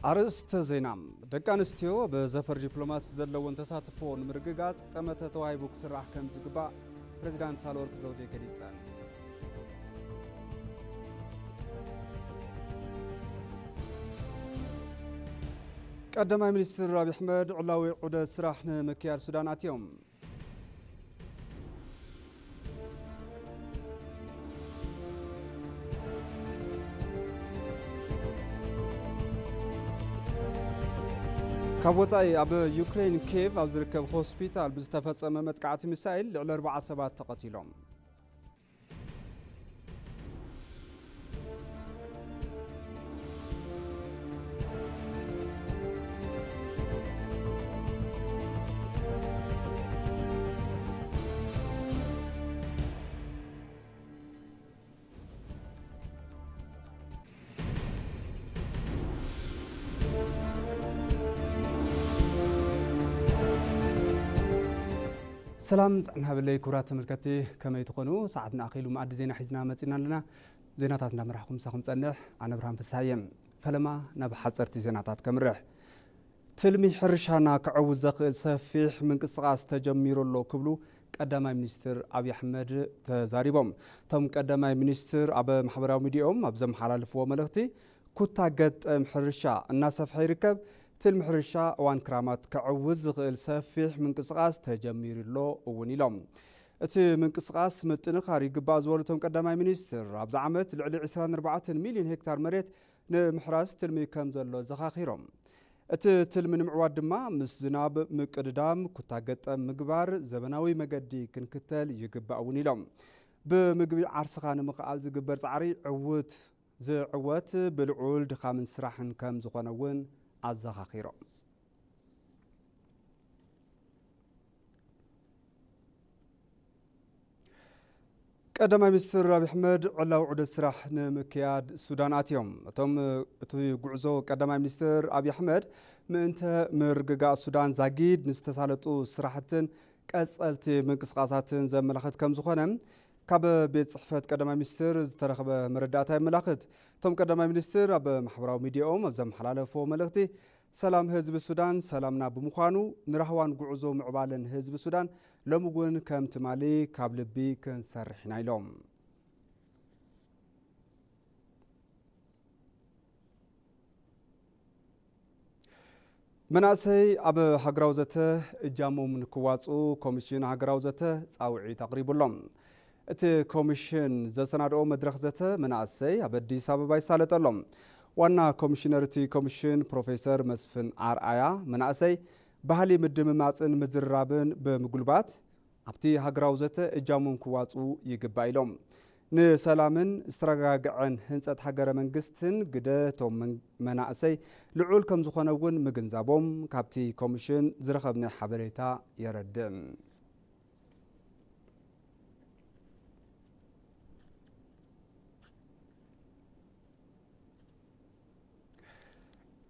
ኣርእስተ ዜና። ደቂ ኣንስትዮ ኣብ ዘፈር ዲፕሎማሲ ዘለወን ተሳትፎ ንምርግጋጽ ጠመተ ተዋሂቡ ክስራሕ ከም ዝግባእ ፕሬዚዳንት ሳህለወርቅ ዘውዴ ገሊጸን። ቀዳማይ ሚኒስትር ኣብይ ኣሕመድ ዕላዊ ዑደት ስራሕ ንምክያድ ሱዳን ኣትዮም። ካብ ወጻኢ፣ ኣብ ዩክሬን ኬቭ ኣብ ዝርከብ ሆስፒታል ብዝተፈጸመ መጥቃዕቲ ሚሳይል ልዕሊ ኣርባዓ ሰባት ተቐቲሎም። ሰላም ጥዕና ሃበለይ ክቡራት ተመልከትቲ፣ ከመይ ትኾኑ? ሰዓትና ኣኺሉ መኣዲ ዜና ሒዝና መጺና ኣለና። ዜናታት እንዳመራሕኹም ምሳኹም ጸንሕ፣ ኣነ ብርሃን ፍስሃየ። ፈለማ ናብ ሓጸርቲ ዜናታት ከምርሕ። ትልሚ ሕርሻና ክዕውት ዘኽእል ሰፊሕ ምንቅስቓስ ተጀሚሩ ኣሎ ክብሉ ቀዳማይ ሚኒስትር ኣብይ ኣሕመድ ተዛሪቦም። እቶም ቀዳማይ ሚኒስትር ኣብ ማሕበራዊ ሚዲያኦም ኣብ ዘመሓላለፍዎ መልእኽቲ፣ ኩታ ገጠም ሕርሻ እናሰፍሐ ይርከብ፣ ትልሚ ሕርሻ እዋን ክራማት ከዕውት ዝኽእል ሰፊሕ ምንቅስቓስ ተጀሚሩ ኣሎ እውን ኢሎም። እቲ ምንቅስቓስ ምጥንኻር ይግባእ ዝበሉ እቶም ቀዳማይ ሚኒስትር፣ ኣብዚ ዓመት ልዕሊ ዕስራን ኣርባዕተን ሚልዮን ሄክታር መሬት ንምሕራስ ትልሚ ከም ዘሎ ዘኻኺሮም። እቲ ትልሚ ንምዕዋት ድማ ምስ ዝናብ ምቅድዳም፣ ኩታ ገጠም ምግባር፣ ዘበናዊ መገዲ ክንክተል ይግባእ እውን ኢሎም። ብምግቢ ዓርስኻ ንምኽኣል ዝግበር ጻዕሪ ዕውት ዝዕወት ብልዑል ድኻምን ስራሕን ከም ዝኾነ እውን ኣዘኻኺሮም። ቀዳማይ ሚኒስትር ኣብይ ኣሕመድ ዕላዊ ዑደት ስራሕ ንምክያድ ሱዳን ኣትዮም። እቶም፣ እቲ ጉዕዞ ቀዳማይ ሚኒስትር ኣብይ ኣሕመድ ምእንተ ምርግጋእ ሱዳን ዛጊድ ንዝተሳለጡ ስራሕትን ቀጸልቲ ምንቅስቓሳትን ዘመላኽት ከም ዝኾነ ካብ ቤት ጽሕፈት ቀዳማይ ሚኒስትር ዝተረኽበ መረዳእታ የመላኽት። እቶም ቀዳማይ ሚኒስትር ኣብ ማሕበራዊ ሚዲያኦም ኣብ ዘመሓላለፍዎ መልእኽቲ፣ ሰላም ህዝቢ ሱዳን ሰላምና ብምዃኑ፣ ንራህዋን ጉዕዞ ምዕባለን ህዝቢ ሱዳን ሎሚ እውን ከም ትማሊ ካብ ልቢ ክንሰርሕ ኢና ኢሎም። መናእሰይ ኣብ ሃገራዊ ዘተ እጃሞም ንክዋፅኡ ኮሚሽን ሃገራዊ ዘተ ፃውዒት ኣቕሪቡሎም። እቲ ኮሚሽን ዘሰናድኦ መድረኽ ዘተ መናእሰይ ኣብ ኣዲስ ኣበባ ይሳለጠሎም። ዋና ኮሚሽነር እቲ ኮሚሽን ፕሮፌሰር መስፍን ኣርኣያ፣ መናእሰይ ባህሊ ምድምማፅን ምዝርራብን ብምጉልባት ኣብቲ ሃገራዊ ዘተ እጃሞም ክዋፅኡ ይግባእ ኢሎም። ንሰላምን ዝተረጋግዐን ህንፀት ሃገረ መንግስትን ግደ እቶም መን-፣ መናእሰይ ልዑል ከም ዝኾነ እውን ምግንዛቦም ካብቲ ኮሚሽን ዝረኸብናዮ ሓበሬታ የረድእ።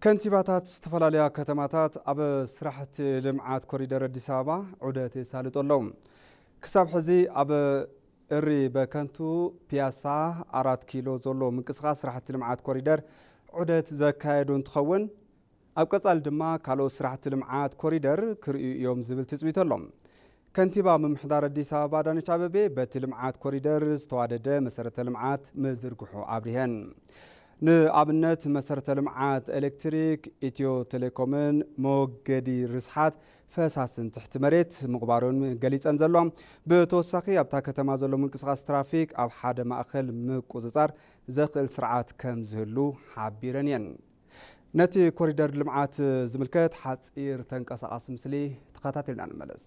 ከንቲባታት ዝተፈላለያ ከተማታት ኣብ ስራሕቲ ልምዓት ኮሪደር ኣዲስ ኣበባ ዑደት የሳልጡ ኣለዉ። ክሳብ ሕዚ ኣብ እሪ በከንቱ፣ ፒያሳ፣ ኣራት ኪሎ ዘሎ ምንቅስቓስ ስራሕቲ ልምዓት ኮሪደር ዑደት ዘካየዱ እንትኸውን፣ ኣብ ቀጻሊ ድማ ካልኦት ስራሕቲ ልምዓት ኮሪደር ክርእዩ እዮም ዝብል ትጽቢት ኣሎ። ከንቲባ ምምሕዳር ኣዲስ ኣበባ ኣዳነች ኣቤቤ በቲ ልምዓት ኮሪደር ዝተዋደደ መሰረተ ልምዓት ምዝርግሑ ኣብሪሀን። ንኣብነት መሰረተ ልምዓት ኤሌክትሪክ፣ ኢትዮ ቴሌኮምን መወገዲ ርስሓት ፈሳስን ትሕቲ መሬት ምቕባሩን ገሊጸን ዘሎ። ብተወሳኺ ኣብታ ከተማ ዘሎ ምንቅስቓስ ትራፊክ ኣብ ሓደ ማእኸል ምቁጽጻር ዘኽእል ስርዓት ከም ዝህሉ ሓቢረን እየን። ነቲ ኮሪደር ልምዓት ዝምልከት ሓጺር ተንቀሳቓሲ ምስሊ ተኸታቲልና ንመለስ።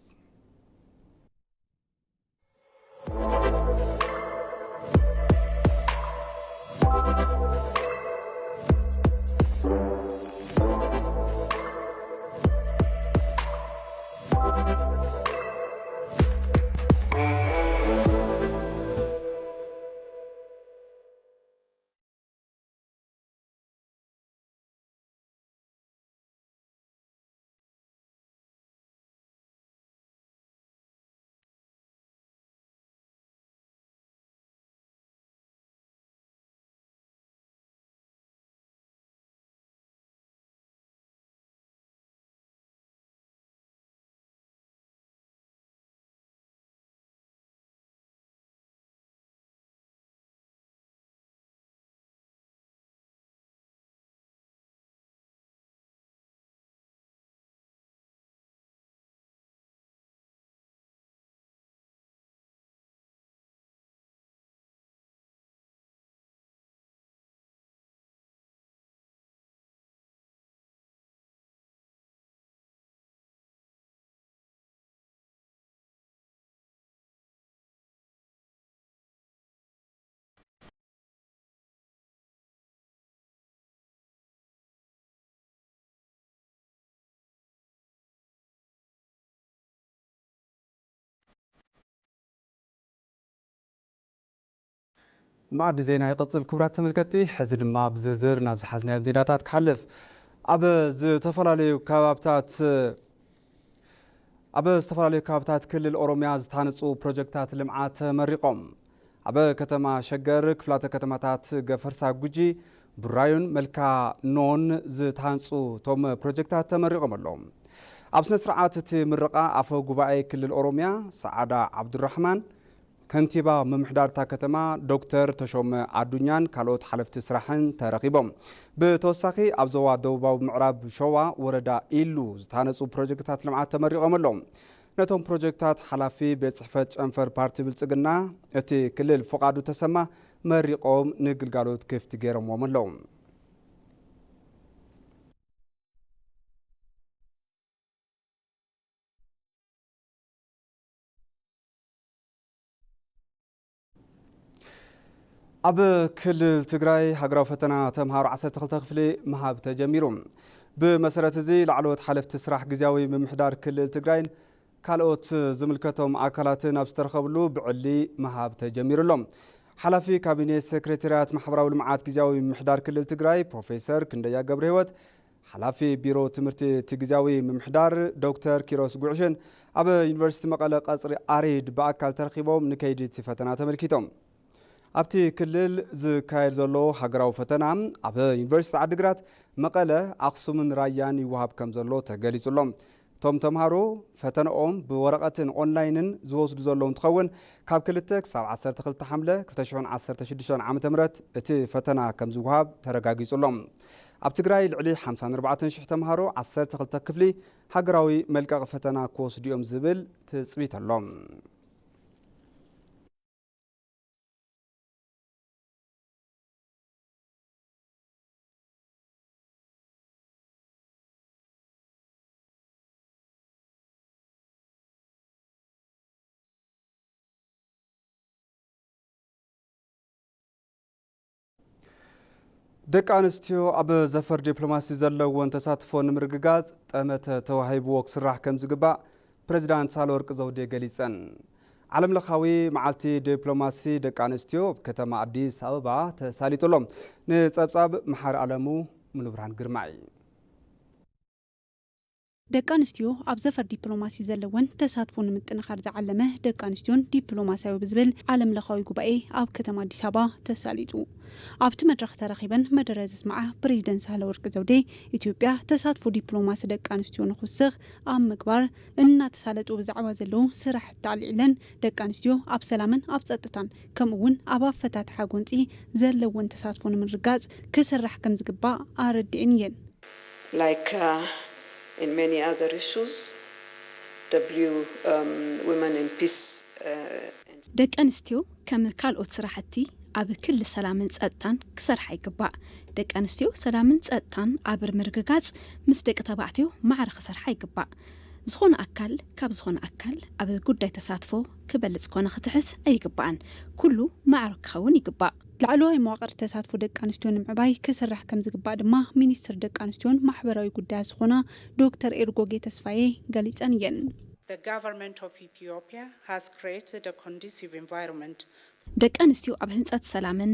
ማዕዲ ዜና ይቕጽል። ክቡራት ተመልከትቲ፣ ሕዚ ድማ ብዝርዝር ናብ ዝሓዝናዮም ዜናታት ክሓልፍ። ኣብ ዝተፈላለዩ ከባብታት ኣብ ዝተፈላለዩ ከባብታት ክልል ኦሮሚያ ዝተሃነፁ ፕሮጀክታት ልምዓት ተመሪቖም። ኣብ ከተማ ሸገር ክፍላተ ከተማታት ገፈርሳ ጉጂ፣ ቡራዩን መልካ ኖን ዝተሃንፁ እቶም ፕሮጀክታት ተመሪቖም ኣለዉ። ኣብ ስነ ስርዓት እቲ ምርቓ ኣፈ ጉባኤ ክልል ኦሮሚያ ሰዓዳ ዓብዱራሕማን፣ ከንቲባ ምምሕዳር እታ ከተማ ዶክተር ተሾመ ኣዱኛን ካልኦት ሓለፍቲ ስራሕን ተረኺቦም። ብተወሳኺ ኣብ ዞባ ደቡባዊ ምዕራብ ሸዋ ወረዳ ኢሉ ዝተሃነፁ ፕሮጀክትታት ልምዓት ተመሪቖም ኣለዉ። ነቶም ፕሮጀክትታት ሓላፊ ቤት ፅሕፈት ጨንፈር ፓርቲ ብልፅግና እቲ ክልል ፍቓዱ ተሰማ መሪቖም ንግልጋሎት ክፍቲ ገይሮምዎም ኣለዉ። ኣብ ክልል ትግራይ ሃገራዊ ፈተና ተምሃሮ ዓሰርተ ክልተ ክፍሊ ምሃብ ተጀሚሩ። ብመሰረት እዚ ላዕለዎት ሓለፍቲ ስራሕ ግዝያዊ ምምሕዳር ክልል ትግራይን ካልኦት ዝምልከቶም ኣካላትን ኣብ ዝተረኸብሉ ብዕሊ ምሃብ ተጀሚሩ ኣሎ። ሓላፊ ካቢኔ ሴክሬታርያት ማሕበራዊ ልምዓት ግዝያዊ ምምሕዳር ክልል ትግራይ ፕሮፌሰር ክንደያ ገብረ ህይወት፣ ሓላፊ ቢሮ ትምህርቲ እቲ ግዝያዊ ምምሕዳር ዶክተር ኪሮስ ጉዕሽን ኣብ ዩኒቨርሲቲ መቐለ ቀፅሪ ኣሬድ ብኣካል ተረኺቦም ንከይዲ እቲ ፈተና ተመልኪቶም። ኣብቲ ክልል ዝካየድ ዘሎ ሃገራዊ ፈተና ኣብ ዩኒቨርሲቲ ዓዲግራት፣ መቐለ፣ ኣኽሱምን ራያን ይወሃብ ከም ዘሎ ተገሊጹ ኣሎ። እቶም ተምሃሮ ፈተነኦም ብወረቐትን ኦንላይንን ዝወስዱ ዘለዉ እንትኸውን፣ ካብ ክልተ ክሳብ ዓሰርተ ክልተ ሓምለ ክልተ ሽሕን ዓሰርተ ሽዱሽተን ዓመተ ምህረት እቲ ፈተና ከም ዝወሃብ ተረጋጊጹ ኣሎ። ኣብ ትግራይ ልዕሊ ሓምሳን ኣርባዕተን ሽሕ ተምሃሮ ዓሰርተ ክልተ ክፍሊ ሃገራዊ መልቀቒ ፈተና ክወስዱ እዮም ዝብል ትጽቢት ኣሎ። ደቂ ኣንስትዮ ኣብ ዘፈር ዲፕሎማሲ ዘለወን ተሳትፎ ንምርግጋጽ ጠመተ ተዋሂብዎ ክስራሕ ከም ዝግባእ ፕሬዚዳንት ሳህለወርቅ ዘውዴ ገሊጸን። ዓለምለኻዊ መዓልቲ ዲፕሎማሲ ደቂ ኣንስትዮ ኣብ ከተማ ኣዲስ ኣበባ ተሳሊጡ ኣሎ። ንጸብጻብ መሓሪ ኣለሙ፣ ሙሉብርሃን ግርማይ። ደቂ ኣንስትዮ ኣብ ዘፈር ዲፕሎማሲ ዘለወን ተሳትፎ ንምጥንኻር ዝዓለመ ደቂ ኣንስትዮን ዲፕሎማሲያዊ ብዝብል ዓለምለኻዊ ጉባኤ ኣብ ከተማ ኣዲስ ኣበባ ተሳሊጡ። ኣብቲ መድረኽ ተረኺበን መደረ ዘስምዓ ፕሬዚደንት ሳህለወርቅ ዘውዴ፣ ኢትዮጵያ ተሳትፎ ዲፕሎማሲ ደቂ ኣንስትዮ ንኽውስኽ ኣብ ምግባር እናተሳለጡ ብዛዕባ ዘለዉ ስራሕቲ ኣልዒለን፣ ደቂ ኣንስትዮ ኣብ ሰላምን ኣብ ጸጥታን ከምኡ እውን ኣብ ኣፈታትሓ ጎንጺ ዘለወን ተሳትፎ ንምርጋጽ ክስራሕ ከም ዝግባእ ኣረዲኤን እየን። Like uh, in many other issues, W um, Women in Peace uh, and ደቂ ኣንስትዮ ከም ካልኦት ስራሕቲ ኣብ ክሊ ሰላምን ጸጥታን ክሰርሓ ይግባእ። ደቂ ኣንስትዮ ሰላምን ጸጥታን ኣብ ምርግጋጽ ምስ ደቂ ተባዕትዮ ማዕረ ክሰርሓ ይግባእ። ዝኾነ ኣካል ካብ ዝኾነ ኣካል ኣብ ጉዳይ ተሳትፎ ክበልጽ ኮነ ክትሕዝ ኣይግባእን። ኩሉ ማዕረ ክኸውን ይግባእ። ላዕለዋይ መዋቕር ተሳትፎ ደቂ ኣንስትዮ ንምዕባይ ክስራሕ ከም ዝግባእ ድማ ሚኒስትር ደቂ ኣንስትዮን ማሕበራዊ ጉዳያት ዝኾና ዶክተር ኤርጎጌ ተስፋዬ ገሊጸን እየን። The government of Ethiopia has created a conducive environment ደቂ ኣንስትዮ ኣብ ህንጸት ሰላምን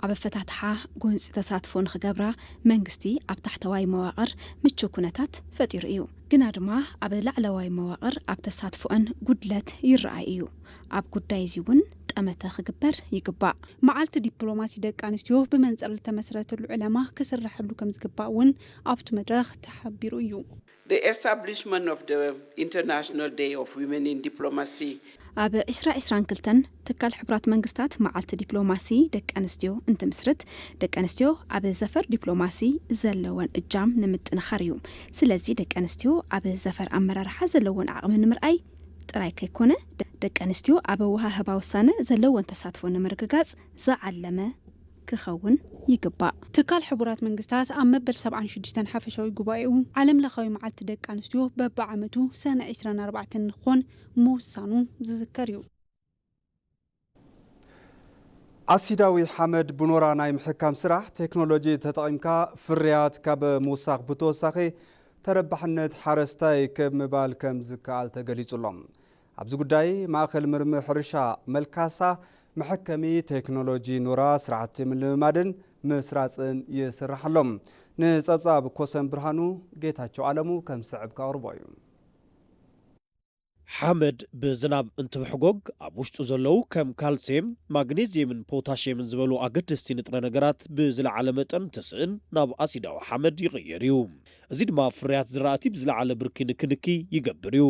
ኣብ ኣፈታትሓ ጎንጺ ተሳትፎ ንኽገብራ መንግስቲ ኣብ ታሕተዋይ መዋቕር ምቹው ኩነታት ፈጢሩ እዩ። ግና ድማ ኣብ ላዕለዋይ መዋቕር ኣብ ተሳትፎአን ጉድለት ይረኣይ እዩ። ኣብ ጉዳይ እዚ እውን ጠመተ ክግበር ይግባእ። መዓልቲ ዲፕሎማሲ ደቂ ኣንስትዮ ብመንጽር ዝተመስረተሉ ዕላማ ክስራሐሉ ከም ዝግባእ እውን ኣብቲ መድረኽ ተሓቢሩ እዩ። The establishment of the International Day of Women in Diplomacy ኣብ ዕስራ ዕስራን ክልተን ትካል ሕቡራት መንግስታት መዓልቲ ዲፕሎማሲ ደቂ ኣንስትዮ እንትምስርት፣ ደቂ ኣንስትዮ ኣብ ዘፈር ዲፕሎማሲ ዘለወን እጃም ንምጥንኻር እዩ። ስለዚ ደቂ ኣንስትዮ ኣብ ዘፈር ኣመራርሓ ዘለወን ዓቕሚ ንምርኣይ ጥራይ ከይኮነ፣ ደቂ ኣንስትዮ ኣብ ኣወሃህባ ውሳነ ዘለወን ተሳትፎ ንምርግጋጽ ዝዓለመ ክኸውን ይግባእ። ትካል ሕቡራት መንግስታት ኣብ መበል ሰብዓን ሽዱሽተን ሓፈሻዊ ጉባኤኡ ዓለም ለኻዊ መዓልቲ ደቂ ኣንስትዮ በብዓመቱ ሰነ ዕስራን ኣርባዕተን ንክኾን ምውሳኑ ዝዝከር እዩ። ኣሲዳዊ ሓመድ ብኖራ ናይ ምሕካም ስራሕ ቴክኖሎጂ ተጠቒምካ ፍርያት ካብ ምውሳኽ ብተወሳኺ ተረባሕነት ሓረስታይ ከብ ምባል ከም ዝከኣል ተገሊጹ ኣሎ። ኣብዚ ጉዳይ ማእኸል ምርምር ሕርሻ መልካሳ መሐከሚ ቴክኖሎጂ ኖራ ስራሕቲ ምልምማድን ምስራፅን ይስራሕ ኣሎ። ንፀብፃብ ኮሰን ብርሃኑ ጌታቸው ኣለሙ ከም ዝስዕብ ከቕርቦ እዩ። ሓመድ ብዝናብ እንትምሕጎግ ኣብ ውሽጡ ዘለዉ ከም ካልሲየም፣ ማግኔዚየምን ፖታሽየምን ዝበሉ ኣገደስቲ ንጥረ ነገራት ብዝለዓለ መጠን እንትስእን ናብ ኣሲዳዊ ሓመድ ይቕየር እዩ። እዚ ድማ ፍርያት ዝራእቲ ብዝለዓለ ብርኪ ንክንኪ ይገብር እዩ።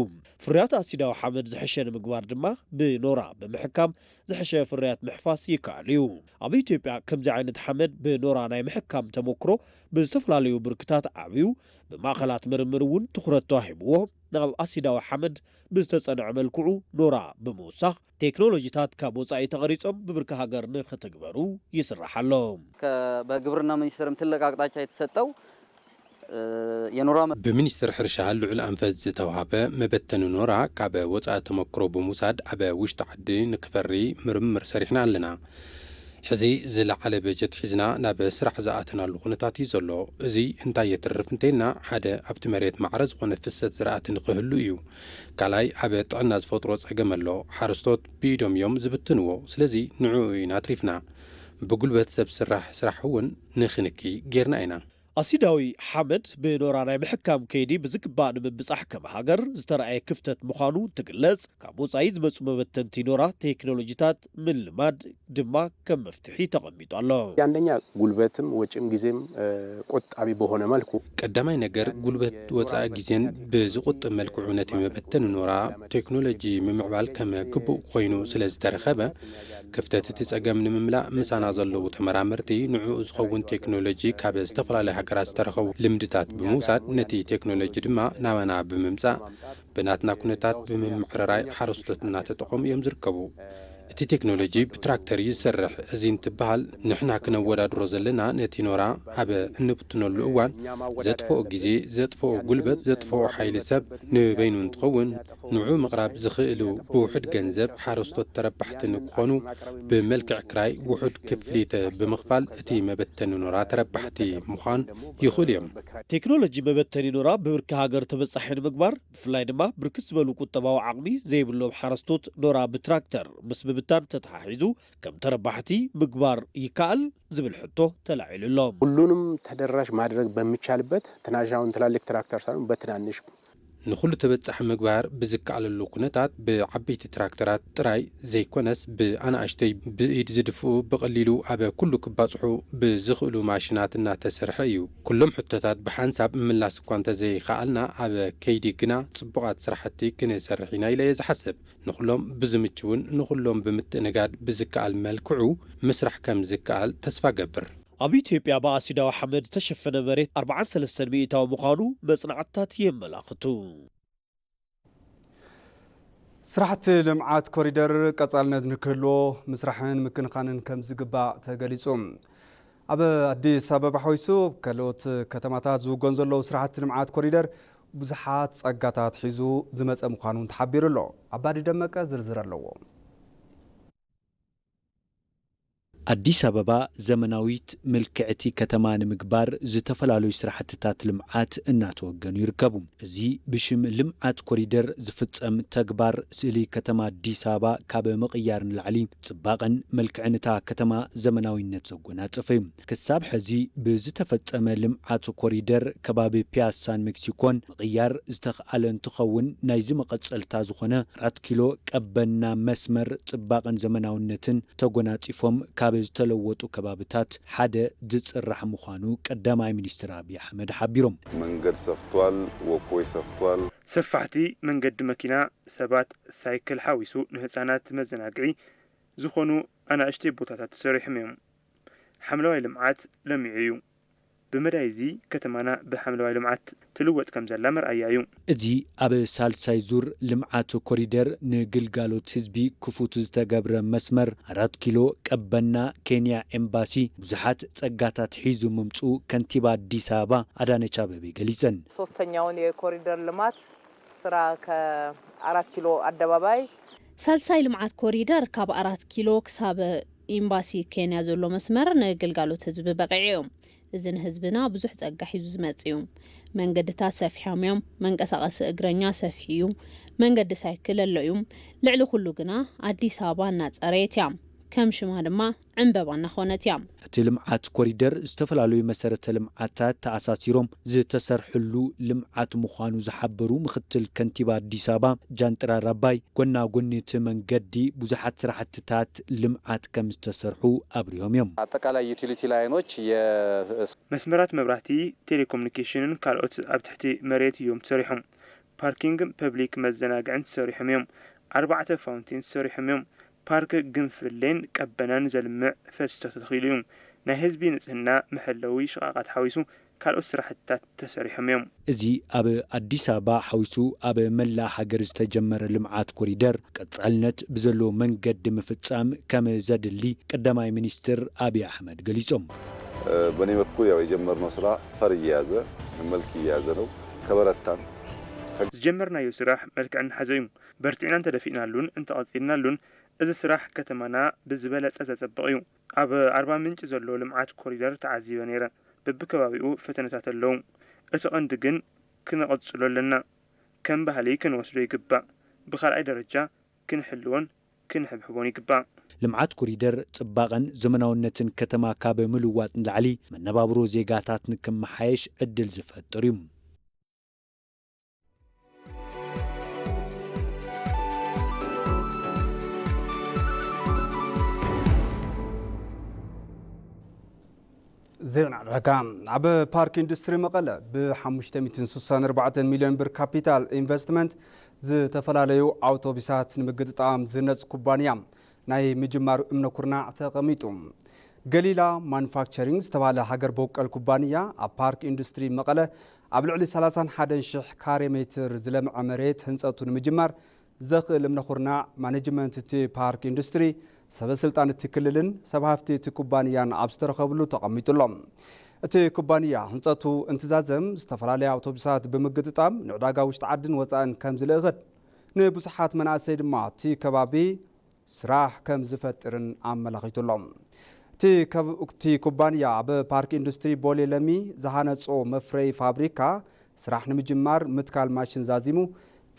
ፍርያት ኣሲዳዊ ሓመድ ዝሕሸ ንምግባር ድማ ብኖራ ብምሕካም ዝሕሸ ፍርያት ምሕፋስ ይከኣል እዩ። ኣብ ኢትዮጵያ ከምዚ ዓይነት ሓመድ ብኖራ ናይ ምሕካም ተመክሮ ብዝተፈላለዩ ብርክታት ዓብዩ ብማእኸላት ምርምር እውን ትኹረት ተዋሂብዎ ናብ ኣሲዳዊ ሓመድ ብዝተጸንዐ መልክዑ ኖራ ብምውሳኽ ቴክኖሎጂታት ካብ ወጻኢ ተቐሪጾም ብብርኪ ሃገር ንኽትግበሩ ይስራሕ ኣሎ። ከ-፣ በግብርና ሚኒስቴርም ትልቅ አቅጣጫ የተሰጠው፣ እ፣ የኖራ መ- ብሚኒስትር ሕርሻ ልዑል ኣንፈት ዝተዋህበ መበተኒ ኖራ ካብ ወጻኢ ተመክሮ ብምውሳድ ኣብ ውሽጢ ዓዲ ንክፈሪ ምርምር ሰሪሕና ኣለና። ሕዚ ዝለዓለ በጀት ሒዝና ናብ ስራሕ ዝኣተናሉ ኩነታት እዩ ዘሎ። እዚ እንታይ የትርፍ እንተይልና፣ ሓደ ኣብቲ መሬት ማዕረ ዝኾነ ፍሰት ዝራእቲ ንክህሉ እዩ። ካልኣይ ኣብ ጥዕና ዝፈጥሮ ጸገም ኣሎ። ሓረስቶት ብኢዶም እዮም ዝብትንዎ። ስለዚ ንዕኡ ኢና ኣትሪፍና። ብጉልበት ሰብ ስራሕ ስራሕ እውን ንክንኪ ጌርና ኢና። ኣሲዳዊ ሓመድ ብኖራ ናይ ምሕካም ከይዲ ብዝግባእ ንምብጻሕ ከም ሃገር ዝተረኣየ ክፍተት ምዃኑ እንትግለጽ፣ ካብ ወጻኢ ዝመጹ መበተንቲ ኖራ ቴክኖሎጂታት ምልማድ ድማ ከም መፍትሒ ተቐሚጡ ኣሎ። አንደኛ ጉልበትም ወጪም ጊዜም፣ እ፣ ቆጣቢ በሆነ መልኩ ቀዳማይ ነገር ጉልበት ወጻኢ ጊዜን ብዝቑጥብ መልክዑ ነቲ መበተኒ ኖራ ቴክኖሎጂ ምምዕባል ከም ግቡእ ኮይኑ ስለ ዝተረኸበ፣ ክፍተት እቲ ጸገም ንምምላእ ምሳና ዘለዉ ተመራመርቲ ንዕኡ ዝኸውን ቴክኖሎጂ ካብ ዝተፈላለዩ ሃገራት ዝተረኸቡ ልምድታት ብምውሳድ ነቲ ቴክኖሎጂ ድማ ናባና ብምምጻእ ብናትና ኩነታት ብምምዕርራይ ሓረስቶት እናተጠቐሙ እዮም ዝርከቡ። እቲ ቴክኖሎጂ ብትራክተር እዩ ዝሰርሕ። እዚ እንትበሃል ንሕና ክነወዳድሮ ዘለና ነቲ ኖራ ኣብ እንብትነሉ እዋን ዘጥፍኦ ግዜ፣ ዘጥፍኦ ጉልበት፣ ዘጥፍኦ ሓይሊ ሰብ ንበይኑ እንትኸውን ንዑ ምቕራብ ዝኽእሉ ብውሑድ ገንዘብ ሓረስቶት ተረባሕቲ ንክኾኑ ብመልክዕ ክራይ ውሑድ ክፍሊት ብምኽፋል እቲ መበተኒ ኖራ ተረባሕቲ ምዃን ይኽእሉ እዮም። ቴክኖሎጂ መበተኒ ኖራ ብብርኪ ሃገር ተበጻሒ ንምግባር ብፍላይ ድማ ብርክት ዝበሉ ቁጠባዊ ዓቕሚ ዘይብሎም ሓረስቶት ኖራ ብትራክተር ምስ ምብታን ተተሓሒዙ ከም ተረባሕቲ ምግባር ይከኣል ዝብል ሕቶ ተላዒሉ ኣሎ። ሁሉንም ተደራሽ ማድረግ በሚቻልበት ትናንሽ አሁን ትላልቅ ትራክተር ሳይሆን በትናንሽ ንኹሉ ተበጻሒ ምግባር ብዝከኣለሉ ኩነታት ብዓበይቲ ትራክተራት ጥራይ ዘይኮነስ ብኣናእሽተይ ብኢድ ዝድፍኡ ብቐሊሉ ኣብ ኩሉ ክባጽሑ ብዝኽእሉ ማሽናት እናተሰርሐ እዩ። ኩሎም ሕቶታት ብሓንሳብ ምምላስ እኳ እንተዘይከኣልና ኣብ ከይዲ ግና ጽቡቓት ስራሕቲ ክንሰርሕ ኢና ኢለ እየ ዝሓስብ። ንኹሎም ብዝምችውን ንኹሎም ብምትእንጋድ ብዝከኣል መልክዑ ምስራሕ ከም ዝከኣል ተስፋ ገብር። ኣብ ኢትዮጵያ ብኣሲዳዊ ሓመድ ዝተሸፈነ መሬት ኣርብዓን ሰለስተን ሚእታዊ ምዃኑ መጽናዕትታት የመላኽቱ። ስራሕቲ ልምዓት ኮሪደር ቀጻልነት ንክህልዎ ምስራሕን ምክንኻንን ከም ዝግባእ ተገሊጹ። ኣብ ኣዲስ ኣበባ ሓዊሱ ካልኦት ከተማታት ዝውገኑ ዘለዉ ስራሕቲ ልምዓት ኮሪደር ብዙሓት ጸጋታት ሒዙ ዝመጸ ምዃኑ እውን ተሓቢሩ ኣሎ። ኣባዲ ደመቀ ዝርዝር ኣለዎ። ኣዲስ ኣበባ ዘመናዊት ምልክዕቲ ከተማ ንምግባር ዝተፈላለዩ ስራሕትታት ልምዓት እናተወገኑ ይርከቡ። እዚ ብሽም ልምዓት ኮሪደር ዝፍጸም ተግባር ስእሊ ከተማ ኣዲስ ኣበባ ካብ ምቕያር ንላዕሊ ጽባቐን መልክዕን እታ ከተማ ዘመናዊነት ዘጎናጸፈ እዩ። ክሳብ ሕዚ ብዝተፈጸመ ልምዓት ኮሪደር ከባቢ ፒያሳን ሜክሲኮን ምቕያር ዝተኽኣለ እንትኸውን፣ ናይዚ መቐጸልታ ዝኾነ ኣራት ኪሎ ቀበና መስመር ጽባቐን ዘመናዊነትን ተጎናጺፎም ካብ ዝተለወጡ ከባብታት ሓደ ዝጽራሕ ምዃኑ ቀዳማይ ሚኒስትር ኣብይ ኣሕመድ ሓቢሮም። መንገድ ሰፍቷል፣ ወክወይ ሰፍቷል። ሰፋሕቲ መንገዲ መኪና፣ ሰባት፣ ሳይክል ሓዊሱ ንህጻናት መዘናግዒ ዝኾኑ ኣናእሽተይ ቦታታት ተሰሪሖም እዮም። ሓምለዋይ ልምዓት ለሚዑ እዩ። ብመዳይ እዚ ከተማና ብሓምለዋይ ልምዓት ትልወጥ ከም ዘላ መርኣያ እዩ። እዚ ኣብ ሳልሳይ ዙር ልምዓት ኮሪደር ንግልጋሎት ህዝቢ ክፉት ዝተገብረ መስመር ኣራት ኪሎ ቀበና ኬንያ ኤምባሲ ብዙሓት ጸጋታት ሒዙ ምምጽኡ ከንቲባ ኣዲስ ኣበባ ኣዳነች ኣቤቤ ገሊጸን። ሶስተኛውን የኮሪደር ልማት ስራ ከአራት ኪሎ አደባባይ ሳልሳይ ልምዓት ኮሪደር ካብ ኣራት ኪሎ ክሳብ ኤምባሲ ኬንያ ዘሎ መስመር ንግልጋሎት ህዝቢ በቒዑ እዩ። እዚ ንህዝብና ብዙሕ ጸጋ ሒዙ ዝመጽእ እዩ። መንገድታት ሰፊሖም እዮም። መንቀሳቐሲ እግረኛ ሰፊሑ እዩ። መንገዲ ሳይክል ኣሎ እዩ። ልዕሊ ኩሉ ግና ኣዲስ ኣበባ እናጸረየት እያ። ከም ሽማ ድማ ዕምበባ እናኾነት እያ። እቲ ልምዓት ኮሪደር ዝተፈላለዩ መሰረተ ልምዓታት ተኣሳሲሮም ዝተሰርሕሉ ልምዓት ምዃኑ ዝሓበሩ ምክትል ከንቲባ ኣዲስ ኣበባ ጃንጥራር ኣባይ፣ ጎና ጎኒ እቲ መንገዲ ብዙሓት ስራሕትታት ልምዓት ከም ዝተሰርሑ ኣብሪሆም እዮም። አጠቃላይ ዩቲሊቲ ላይኖች የ መስመራት መብራህቲ፣ ቴሌኮሙኒኬሽንን ካልኦት ኣብ ትሕቲ መሬት እዮም ተሰሪሖም። ፓርኪንግ፣ ፐብሊክ መዘናግዕን ተሰሪሖም እዮም። ኣርባዕተ ፋውንቴን ተሰሪሖም እዮም። ፓርክ ግንፍሌን ቀበናን ዘልምዕ ፈልስታት ተተኺሉ እዩ። ናይ ህዝቢ ንፅህና መሐለዊ ሽቓቓት ሓዊሱ ካልኦት ስራሕትታት ተሰሪሖም እዮም። እዚ ኣብ ኣዲስ ኣበባ ሓዊሱ ኣብ መላእ ሃገር ዝተጀመረ ልምዓት ኮሪደር ቀፃልነት ብዘለዎ መንገዲ ምፍፃም ከም ዘድሊ ቀዳማይ ሚኒስትር ኣብይ ኣሕመድ ገሊፆም። በእኔ በኩል ያው የጀመርነው ስራ ፈር እየያዘ መልክ እየያዘ ነው። ከበረታን ዝጀመርናዮ ስራሕ መልክዕ እናሓዘ እዩ። በርቲዕና እንተደፊእናሉን እንተቐፂልናሉን እዚ ስራሕ ከተማና ብዝበለፀ ዘፀብቕ እዩ። ኣብ ኣርባ ምንጭ ዘሎ ልምዓት ኮሪደር ተዓዚበ ነይረ። በብከባቢኡ ፈተነታት ኣለዉ። እቲ ቐንዲ ግን ክንቕፅሎ ኣለና። ከም ባህሊ ክንወስዶ ይግባእ። ብኻልኣይ ደረጃ ክንሕልዎን ክንሕብሕቦን ይግባእ። ልምዓት ኮሪደር ፅባቐን ዘመናውነትን ከተማ ካብ ምልዋጥ ንላዕሊ መነባብሮ ዜጋታት ንክመሓየሽ ዕድል ዝፈጥር እዩ። ዜና ዕዳጋ። ኣብ ፓርክ ኢንዱስትሪ መቐለ ብ ሓሙሽተ ሚእትን ስሳን ኣርባዕተን ሚልዮን ብር ካፒታል ኢንቨስትመንት ዝተፈላለዩ ኣውቶቡሳት ንምግጥጣም ዝነፅ ኩባንያ ናይ ምጅማር እምነ ኩርናዕ ተቐሚጡ። ገሊላ ማኑፋክቸሪንግ ዝተባህለ ሃገር በቆል ኩባንያ ኣብ ፓርክ ኢንዱስትሪ መቐለ ኣብ ልዕሊ ሰላሳን ሓደን ሽሕ ካሬ ሜትር ዝለምዐ መሬት ህንፀቱ ንምጅማር ዘኽእል እምነ ኩርናዕ ማኔጅመንት እቲ ፓርክ ኢንዱስትሪ ሰበ ስልጣን እቲ ክልልን ሰብ ሃፍቲ እቲ ኩባንያን ኣብ ዝተረኸብሉ ተቐሚጡ ኣሎ። እቲ ኩባንያ ህንፀቱ እንትዛዘም ዝተፈላለዩ ኣውቶቡሳት ብምግጥጣም ንዕዳጋ ውሽጢ ዓድን ወፃእን ከም ዝልእኽን ንብዙሓት መናእሰይ ድማ እቲ ከባቢ ስራሕ ከም ዝፈጥርን ኣመላኺቱ ኣሎ። እቲ ኩባንያ ኣብ ፓርክ ኢንዱስትሪ ቦሌ ለሚ ዝሃነፆ መፍረይ ፋብሪካ ስራሕ ንምጅማር ምትካል ማሽን ዛዚሙ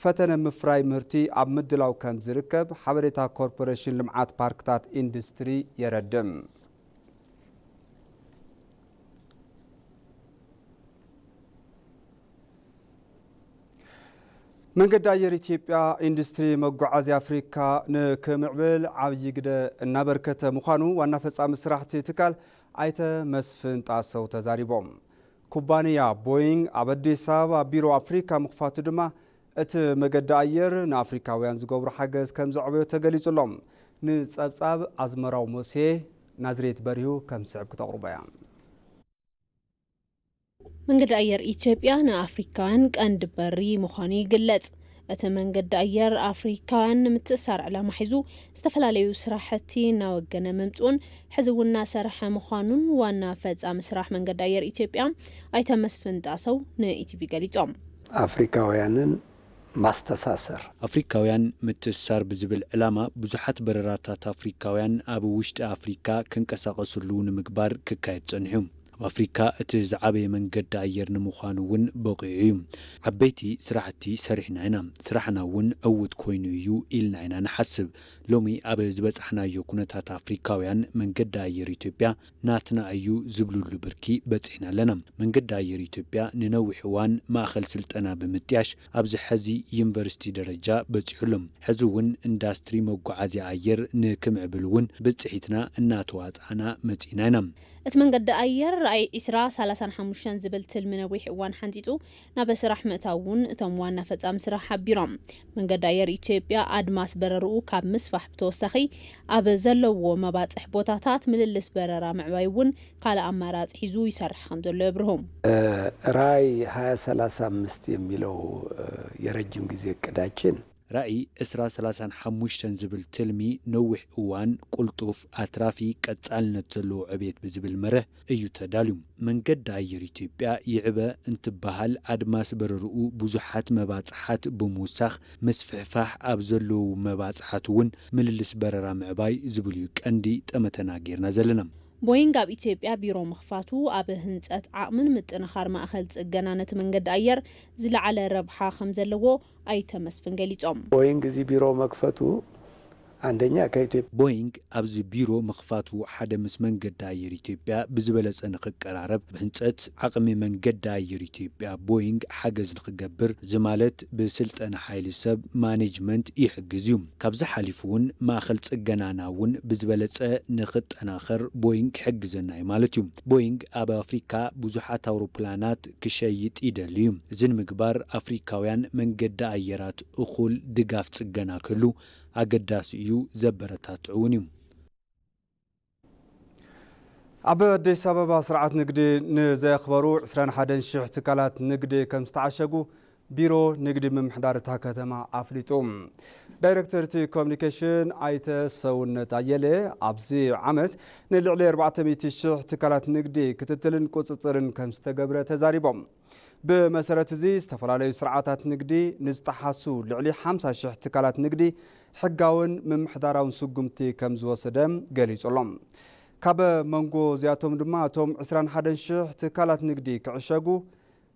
ፈተነ ምፍራይ ምህርቲ ኣብ ምድላው ከም ዝርከብ ሓበሬታ ኮርፖሬሽን ልምዓት ፓርክታት ኢንዱስትሪ የረድእ። መንገዲ ኣየር ኢትዮጵያ ኢንዱስትሪ መጓዓዝያ ኣፍሪካ ንክምዕብል ዓብዪ ግደ እናበርከተ ምዃኑ ዋና ፈፃሚ ስራሕ እቲ ትካል ኣይተ መስፍን ጣሰው ተዛሪቦም። ኩባንያ ቦይንግ ኣብ ኣዲስ ኣበባ ቢሮ ኣፍሪካ ምኽፋቱ ድማ እቲ መገዲ ኣየር ንኣፍሪካውያን ዝገብሮ ሓገዝ ከም ዘዕበዮ ተገሊፁ ኣሎ። ንፀብፃብ ኣዝመራው ሞሴ ናዝሬት በሪሁ ከም ዝስዕብ ክተቕርቦ እያ። መንገዲ ኣየር ኢትዮጵያ ንኣፍሪካውያን ቀንዲ በሪ ምዃኑ ይግለጽ። እቲ መንገዲ ኣየር ኣፍሪካውያን ንምትእሳር ዕላማ ሒዙ ዝተፈላለዩ ስራሕቲ እናወገነ ምምፅኡን ሕዚ እውን እናሰርሐ ምዃኑን ዋና ፈፃሚ ስራሕ መንገዲ ኣየር ኢትዮጵያ ኣይተ መስፍን ጣሰው ንኢቲቪ ገሊፆም። ኣፍሪካውያንን ማስተሳሰር። ኣፍሪካውያን ምትእስሳር ብዝብል ዕላማ ብዙሓት በረራታት ኣፍሪካውያን ኣብ ውሽጢ ኣፍሪካ ክንቀሳቐስሉ ንምግባር ክካየድ ጸኒሑ። ኣብ ኣፍሪካ እቲ ዝዓበየ መንገዲ ኣየር ንምዃኑ እውን በቒዑ እዩ። ዓበይቲ ስራሕቲ ሰሪሕና ኢና፣ ስራሕና እውን ዕዉት ኮይኑ እዩ ኢልና ኢና ንሓስብ። ሎሚ ኣብ ዝበጻሕናዮ ኩነታት ኣፍሪካውያን መንገዲ ኣየር ኢትዮጵያ ናትና እዩ ዝብሉሉ ብርኪ በጺሕና ኣለና። መንገዲ ኣየር ኢትዮጵያ ንነዊሕ እዋን ማእኸል ስልጠና ብምጥያሽ ኣብዚ ሐዚ ዩኒቨርሲቲ ደረጃ በጺሑ ኣሎ። ሕዚ እውን ኢንዳስትሪ መጓዓዝያ ኣየር ንክምዕብል እውን ብፅሒትና እናተዋፃእና መፂእና ኢና። እቲ መንገዲ ኣየር ራእይ ዕስራ ሰላሳን ሓሙሽተን ዝብል ትልሚ ነዊሕ እዋን ሓንፂፁ ናብ ስራሕ ምእታው እውን እቶም ዋና ፈፃሚ ስራሕ ሓቢሮም። መንገዲ ኣየር ኢትዮጵያ ኣድማስ በረርኡ ካብ ምስፋሕ ብተወሳኺ ኣብ ዘለዎ መባፅሕ ቦታታት ምልልስ በረራ ምዕባይ እውን ካልእ ኣማራፂ ሒዙ ይሰርሕ ከም ዘሎ የብርሁ። ራዕይ ሃያ ሰላሳ አምስት የሚለው የረጅም ጊዜ እቅዳችን ራዕይ ዕስራ ሰላሳን ሓሙሽተን ዝብል ትልሚ ነዊሕ እዋን ቁልጡፍ ኣትራፊ ቀፃልነት ዘለዎ ዕብየት ብዝብል መርህ እዩ ተዳልዩ። መንገዲ ኣየር ኢትዮጵያ ይዕበ እንትበሃል ኣድማስ በረርኡ ብዙሓት መባፅሓት ብምውሳኽ ምስፍሕፋሕ ኣብ ዘለዉ መባፅሓት እውን ምልልስ በረራ ምዕባይ ዝብል እዩ ቀንዲ ጠመተና ጌርና ዘለና። ቦይንግ ኣብ ኢትዮጵያ ቢሮ ምኽፋቱ ኣብ ህንፀት ዓቕምን ምጥንኻር ማእኸል ፅገና ነቲ መንገዲ ኣየር ዝለዓለ ረብሓ ከም ዘለዎ ኣይተ መስፍን ገሊፆም። ቦይንግ እዚ ቢሮ መክፈቱ አንደኛ ከኢትዮጵያ ቦይንግ ኣብዚ ቢሮ ምኽፋቱ ሓደ ምስ መንገዲ ኣየር ኢትዮጵያ ብዝበለጸ ንኽቀራረብ፣ ብህንጸት ዓቕሚ መንገዲ ኣየር ኢትዮጵያ ቦይንግ ሓገዝ ንኽገብር፣ እዚ ማለት ብስልጠና ሓይሊ ሰብ ማኔጅመንት ይሕግዝ እዩ። ካብዚ ሓሊፉ እውን ማእኸል ጽገናና እውን ብዝበለጸ ንኽጠናኸር ቦይንግ ክሕግዘና እዩ ማለት እዩ። ቦይንግ ኣብ ኣፍሪካ ብዙሓት ኣውሮፕላናት ክሸይጥ ይደሊ እዩ። እዚ ንምግባር ኣፍሪካውያን መንገዲ ኣየራት እኹል ድጋፍ ጽገና ክህሉ ኣገዳሲ እዩ፣ ዘበረታትዕ እውን እዩ። ኣብ ኣዲስ ኣበባ ስርዓት ንግዲ ንዘየኽበሩ ዕስራን ሓደን ሽሕ ትካላት ንግዲ ከም ዝተዓሸጉ ቢሮ ንግዲ ምምሕዳር እታ ከተማ ኣፍሊጡ። ዳይሬክተር እቲ ኮሚኒኬሽን ኣይተ ሰውነት ኣየለ ኣብዚ ዓመት ንልዕሊ ኣርባዕተ ሚእቲ ሽሕ ትካላት ንግዲ ክትትልን ቁፅፅርን ከም ዝተገብረ ተዛሪቦም። ብመሰረት እዚ ዝተፈላለዩ ስርዓታት ንግዲ ንዝጠሓሱ ልዕሊ ሓምሳ ሽሕ ትካላት ንግዲ ሕጋውን ምምሕዳራውን ስጉምቲ ከም ዝወሰደ ገሊጹ ኣሎ። ካብ መንጎ እዚኣቶም ድማ እቶም ዕስራን ሓደን ሽሕ ትካላት ንግዲ ክዕሸጉ፣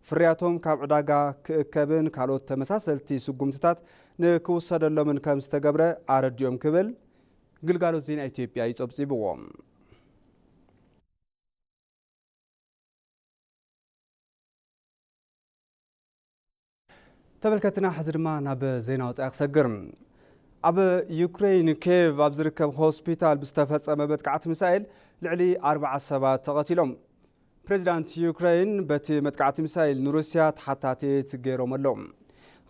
ፍርያቶም ካብ ዕዳጋ ክእከብን ካልኦት ተመሳሰልቲ ስጉምትታት ንክውሰደሎምን ከም ዝተገብረ ኣረዲኦም ክብል ግልጋሎት ዜና ኢትዮጵያ እዩ ጸብጺብዎ። ተመልከትና፣ ሕዚ ድማ ናብ ዜና ወጻኢ ክሰግር። ኣብ ዩክሬን ኬቭ ኣብ ዝርከብ ሆስፒታል ብዝተፈጸመ መጥቃዕቲ ሚሳኤል ልዕሊ ኣርባዓ ሰባት ተቐቲሎም። ፕሬዚዳንት ዩክሬን በቲ መጥቃዕቲ ሚሳኤል ንሩስያ ተሓታቲት ገይሮም ኣለዉ።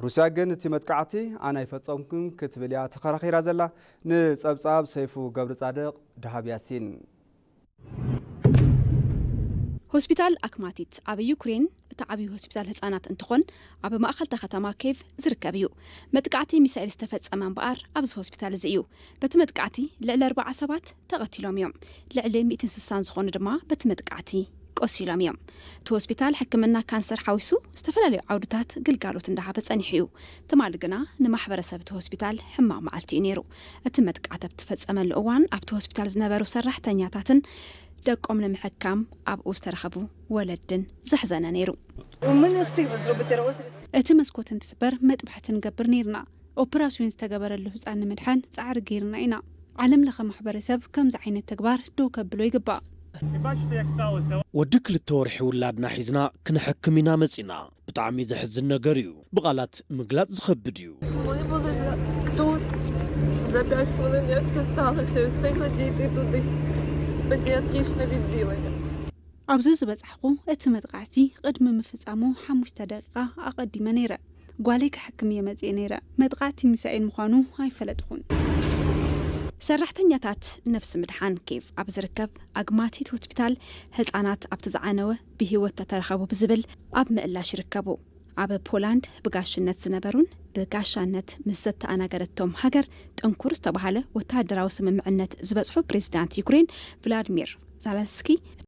ሩስያ ግን እቲ መጥቃዕቲ ኣነ ኣይፈጸምኩን ክትብል እያ ተኸራኺራ ዘላ። ንጸብጻብ ሰይፉ ገብረ ጻድቕ፣ ደሃብ ያሲን። ሆስፒታል ኣክማቲት ኣብ ዩክሬን እቲ ዓብዪ ሆስፒታል ህጻናት እንትኾን፣ ኣብ ማእኸልታ ከተማ ኬቭ ዝርከብ እዩ። መጥቃዕቲ ሚሳኤል ዝተፈጸመ እምበኣር ኣብዚ ሆስፒታል እዚ እዩ። በቲ መጥቃዕቲ ልዕሊ ኣርባዓ ሰባት ተቐቲሎም እዮም። ልዕሊ ሚእትን ስሳን ዝኾኑ ድማ በቲ መጥቃዕቲ ቆሲሎም እዮም። እቲ ሆስፒታል ሕክምና ካንሰር ሓዊሱ ዝተፈላለዩ ዓውድታት ግልጋሎት እንዳሃበ ጸኒሑ እዩ። ትማሊ ግና ንማሕበረሰብ እቲ ሆስፒታል ሕማቕ መዓልቲ እዩ ነይሩ። እቲ መጥቃዕቲ ኣብ ትፈጸመሉ እዋን ኣብቲ ሆስፒታል ዝነበሩ ሰራሕተኛታትን ደቆም ንምሕካም ኣብኡ ዝተረኸቡ ወለድን ዘሕዘነ ነይሩ። Ми не встигли зробити розріз. እቲ መስኮት እንትስበር መጥባሕቲ ንገብር ነይርና። ኦፕራስዮን ዝተገበረሉ ህፃን ንምድሓን ፃዕሪ ገይርና ኢና። ዓለም ለኸ ማሕበረሰብ ከምዚ ዓይነት ተግባር ደው ከብሎ ይግባእ። ወዲ ክልተ ወርሒ ውላድና ሒዝና ክንሕክም ኢና መፂና። ብጣዕሚ ዘሕዝን ነገር እዩ። ብቓላት ምግላፅ ዝኸብድ እዩ። Ми були за- тут за п'ять хвилин, як це сталося, і встигли дійти туди, в педіатричне відділення. ኣብዚ ዝበጻሕኩ እቲ መጥቃዕቲ ቅድሚ ምፍጻሙ ሓሙሽተ ደቂቓ ኣቐዲመ ነይረ። ጓለይ ክሕክም እየ መጽየ ነይረ። መጥቃዕቲ ሚሳኤል ምዃኑ ኣይፈለጥኹን። ሰራሕተኛታት ነፍሲ ምድሓን ኬቭ ኣብ ዝርከብ ኣግማቲት ሆስፒታል ህጻናት ኣብቲ ዝዓነወ ብህይወት ተተረኸቡ ብዝብል ኣብ ምእላሽ ይርከቡ። ኣብ ፖላንድ ብጋሽነት ዝነበሩን ብጋሻነት ምስ ዘተኣናገደቶም ሃገር ጥንኩር ዝተባሃለ ወተሃደራዊ ስምምዕነት ዝበጽሑ ፕሬዚዳንት ዩክሬን ቭላድሚር ዛለንስኪ